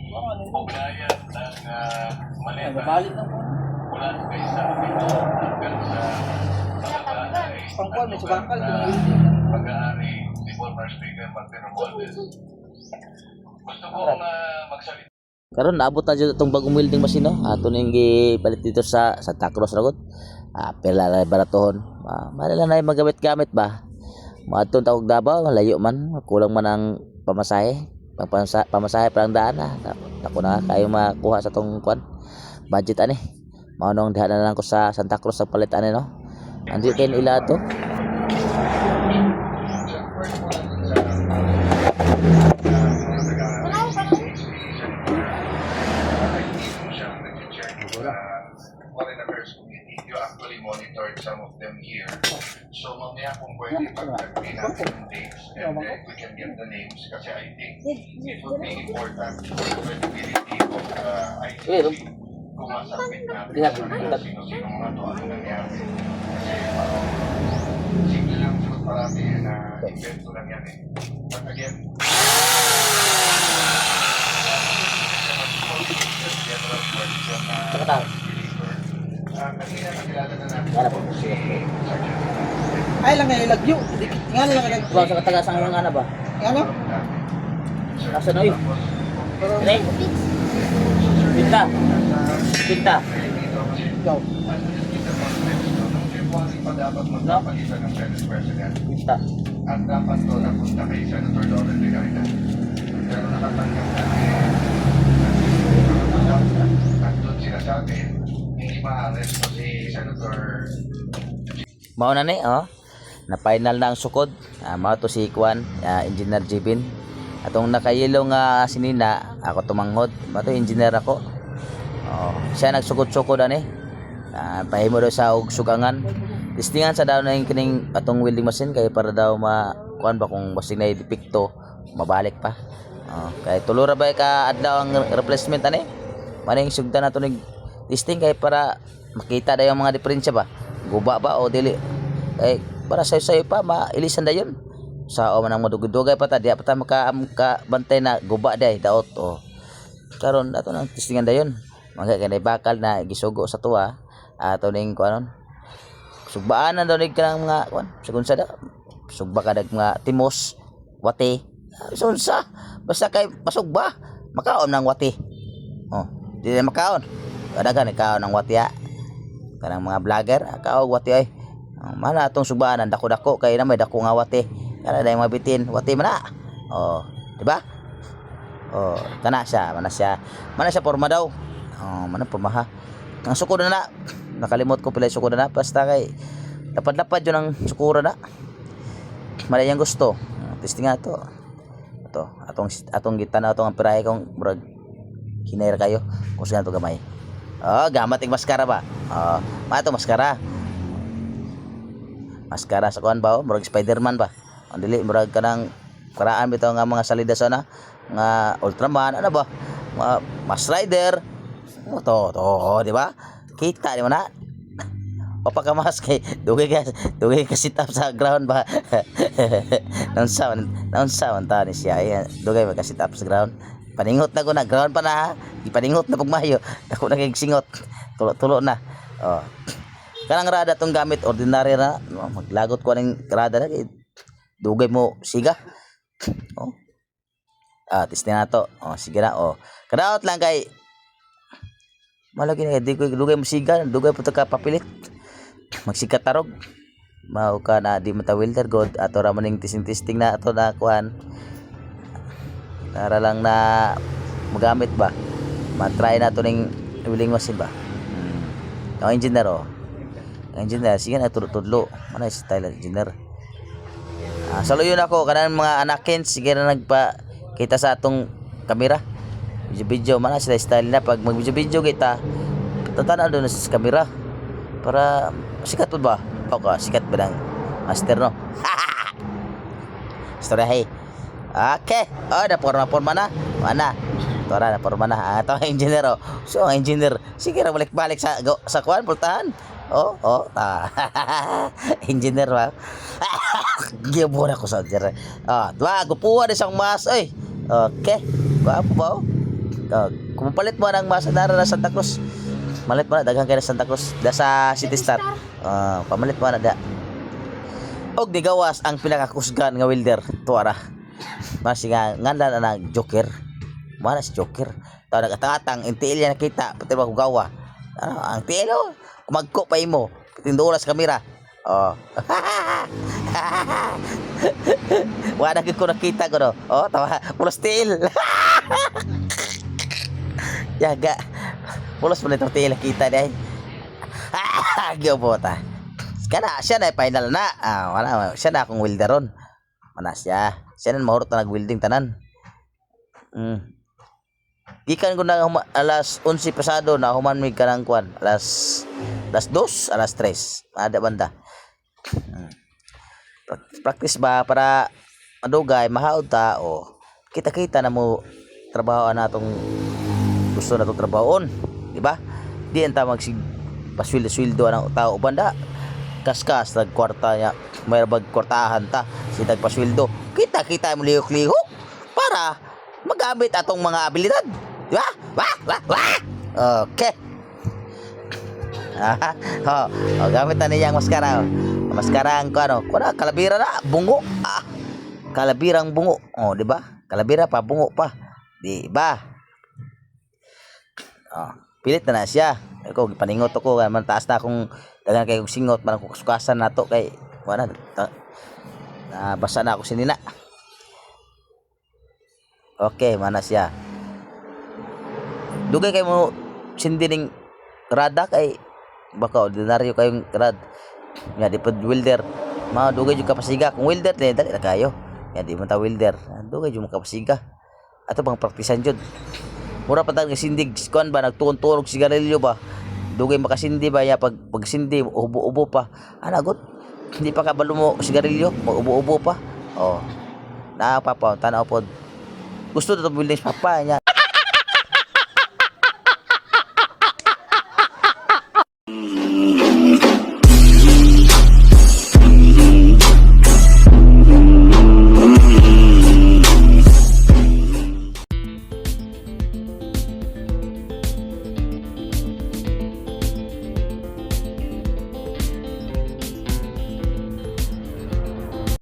Ugnayan ng Ay, maleta babalik na po. mula kay Sabino hanggang sa mga ay Pangkuan, may lugar subakal, na pinang-welding. pag-aari ni former Speaker Martin Romualdez. Gusto kong magsalita Karon naabot na jud atong bagong welding machine, no. Ato ning gipalit dito sa Santa Cruz ra gud. Pila na baratohon. Mahal lang na magamit-gamit ba. Moadto ta og Davao, layo man, kulang man ang pamasahe. Pamasahe pa ang daan na. Ako na kayo makuha sa tong kuan. Budget ani. Mao nang diha na lang ko sa Santa Cruz sa palit ani, no. Andi kay ila to. Sa first po natin sa mga taga-ICC si Senator hindi po siya nag-chair ng Foreign Affairs Committee. You actually monitored some of them here. So mamaya kung pwede pag-agree natin yung dates and then we can get the names kasi I think it would be important for the credibility of the ICC kung masubmit natin sa kanila sino-sino mga to, ano nangyari. Kasi parang simple lang sagot parati na invento lang yan eh. But again, general question na legislator. Kanina nakilala na natin si Sergeant Ay lang nga ilagyo. Nga lang nga Ba sa kataga sa nga na ba? Ano? Asa na yun? Ini? Pinta. Pinta. Ikaw. Nung February pa dapat magpapalitan ng Senate President. Pinta. At dapat to napunta kay Senator Loren Legarda. Pero nakatanggap natin at doon sinasabi, hindi ma-arresto si Senator Mao na ni, oh. Na final na ang sukod. Mao to si Kwan, Engineer Jibin. Atong nakayelo nga sinina, ako tumanghod. Mao to engineer ako. Oh, siya nagsukod-sukod ani. Pahimo daw sa og sugangan. Testingan sa daw na yung kining atong welding machine kay para daw ma kuan ba kung basig na depekto mabalik pa. Oh, kay tulo ra ba ka adlaw ang replacement ani? Maning sugdan nato ning testing kay para makita daw yung mga diferensya ba. Guba ba o dili. Kay para sayo-sayo pa mailisan dayon. Sa o man ang madugay-dugay pa ta diya pa ta maka bantay na guba day daot o. Karon ato nang testingan dayon. Mga kay bakal na gisugo sa tuwa ato ning kuanon. Sugbaan na daw ni kanang mga kuan sagun sa da. Sugba ka dag mga timos, wate. Sunsa basta kay pasugba makaon ng wate. Oh, di na makaon. Kadagan ikaon ng wate ah. Kanang mga vlogger, kaog wate ay. Oh, mana atong sugbaan ang dako-dako kay na may dako nga wate. Kana dai mga bitin, wate man na. Oh, di ba? Oh, kana siya, mana siya. Mana siya porma daw. Oh, mana porma ha. Ang suko na na. Nakalimot ko pila yung suko na na. Basta kay lapad-lapad yun ang sukura na. Malay ang gusto. Testing nga to. Ito, atong atong gitanaw atong ang pirahe kong murag hinayra kayo kung saan to gamay. Oh, gamat ing maskara ba? Oh, mato maskara. Maskara sa kuan ba oh? Murag Spiderman ba? Ang dili murag kanang karaan bitaw nga mga salida sana nga Ultraman ano ba? Mga Mask Rider. Oh, to to, oh, di ba? Kita di mo na. Papa ka mas kay dugay ka sit up sa ground ba. Naunsa man ta ni siya. Ay, dugay ba ka sit up sa ground. Paningot na ko na ground pa na ha. Ipaningot na pugmayo. Ako na kay singot. Tulo-tulo na. Oh. Kanang rada tong gamit ordinary ra. No, maglagot ko ning rada na kay dugay mo siga. Oh. Testing na to. Oh, sige na. Oh. Kadaot lang kay malagi na kay di ko dugay mo siga, dugay po ka papilit. Magsikat tarog. Mao ka na di mata welder god ato ra man ning testing na ato na kuan. Para lang na magamit ba. Ma-try na to ning welding machine ba. Ang engineer oh. Ang engineer sige na tudlo. Mana style ang engineer. Saluyon ako kanang mga anakin sige na nagpa kita sa atong kamera. Video video man sila style na pag mag video video kita tatanaw doon sa kamera para sikat po ba? Okay, sikat ba ng master no? Istorya hey. Okay. Oh, na porma porma na. Mana? Tora na porma na. Ito ang engineer oh. So ang engineer, sige ra balik-balik sa go, sa kuan pultahan. Oh. Engineer ba? Gibura ko sa engineer. Ah, diba? Gupuha na siyang mas. Oy. Okay. Gwapo ba oh? Kung palit mo ang masadara na Santa Cruz. Malit mo na daghan kay na Santa Cruz da sa City Star. Ah, pamalit mo na da. Og nigawas ang pinakakusgan nga welder tuara. Masi nga nganda na nag Joker. Mana si Joker. Taw nagatang NTL niya nakita pati ba kugawa. Ano, ang TL oh, kumagko pa imo. Tindulas kamera. Oh. Wala na ko nakita ko no. Oh, tawa. Pulos TL. Yaga. Pulos mo nito TL nakita day. Ah, gibota. Kana siya na final na. Ah, wala siya na akong welderon. Mana siya. Siya na mahurot na nag-welding tanan. Gikan ko na alas 11 pasado na human mi kanang kwan. Alas alas 2, alas 3. Ada banda. Practice ba para madugay mahaod ta o kita-kita na mo trabaho na atong gusto na itong trabahoon, di ba? Di anta magsig paswildo-swildo ang tao banda. Kaskas nagkwarta niya, may bag kwartahan ta, si tagpaswildo. Kita-kita mo lihok-lihok para magamit atong mga abilidad. Di ba? Wah, wah, wah. Okay. Ah, oh, oh, gamit na niya ang maskara. Oh. Maskara ang ano, kuna kalabira na, bungo. Ah, kalabirang bungo. Oh, di ba? Kalabira pa, bungo pa. Di ba? Oh, pilit na na siya. Ako gipaningot ako kay man taas na akong daghan kay kong singot man akong kasukasan nato kay wala ta, nabasa na ako sinina. Okay, mana siya. Dugay kay mo sindi ning rada kay baka ordinaryo kayong rad. Nga di pod welder. Mga dugay jud kapasiga kung welder ni dali na kayo. Nga di man ta welder. Dugay jud mo kapasiga. Ato bang praktisan jud. Mura pa tag sindig kuan ba nagtuon-tuon og sigarilyo ba. Dugay makasindi ba ya pag pagsindi ubo-ubo pa. Ana god. Hindi pa kabalo mo sigarilyo, mag-ubo-ubo pa. Oh. Naa pa pa tanaw pod. Gusto na to buildings papa niya.